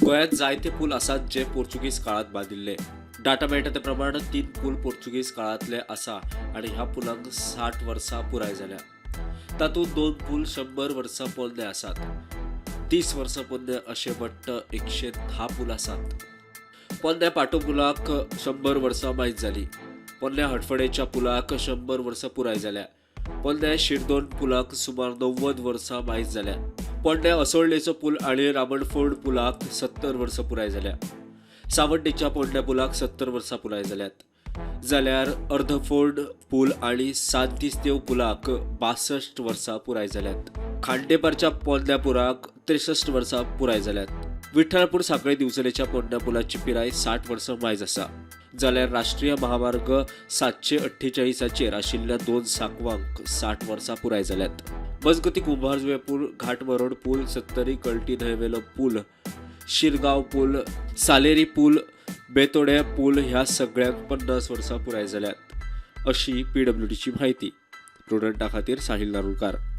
गोंयांत जायते पूल आसात जे पोर्चुगीज काळांत बांदिल्ले. डाटा मेळटा ते प्रमाण तीन पूल पोर्चुगीज काळांतले आसा आनी ह्या पुलांक 60 वर्सां पुराय जाल्या. तातूंत दोन पूल 100 वर्सां पोरणे आसात. 30 वर्सां पोरणे अशे वट्ट 110 पूल आसात. पोरण्या पाटो पुलाक 100 वर्सां मायज जाली. पोरण्या हडफडेच्या पुलाक 100 वर्सां पुराय जाल्या. पोरण्या शिरदोन पुलाक सुमार 90 वर्सां मायज जाल्या. पोरण्या असोळणेचो पूल आनी रामणफोंड पुलाक 70 वर्सां पुराय जाल्या. सावड्डेच्या पोरण्या पुलाक 70 वर्सां पुराय जाल्यात, जाल्यार अर्धफोंड पूल आनी सांतिस्तेव पुलाक 62 वर्सां पुराय जाल्यात. खांडेपारच्या पोरण्या पुलाक 63 वर्सां पुराय जाल्यात. विठ्ठलपूर सांखळे दिवचलेच्या पोरण्या पुलाची पिराय 60 वर्सां मायज आसा, जाल्यार राष्ट्रीय महामार्ग 748चेर आशिल्ल्या दोन सांकवांक 60 वर्सां पुराय जाल्यात. मजगती, कुंभारजुवें पूल, घाटमरोड पूल, सत्तरी कळटी न्हंयवेलो पूल, शिरगांव पूल, सालेरी पूल, बेतोडे पूल ह्या सगळ्यांक 50 वर्सां पुराय जाल्यात, अशी पीडब्ल्यूडीची म्हायती. प्रुडंटा खातीर साहिल नारुलकार.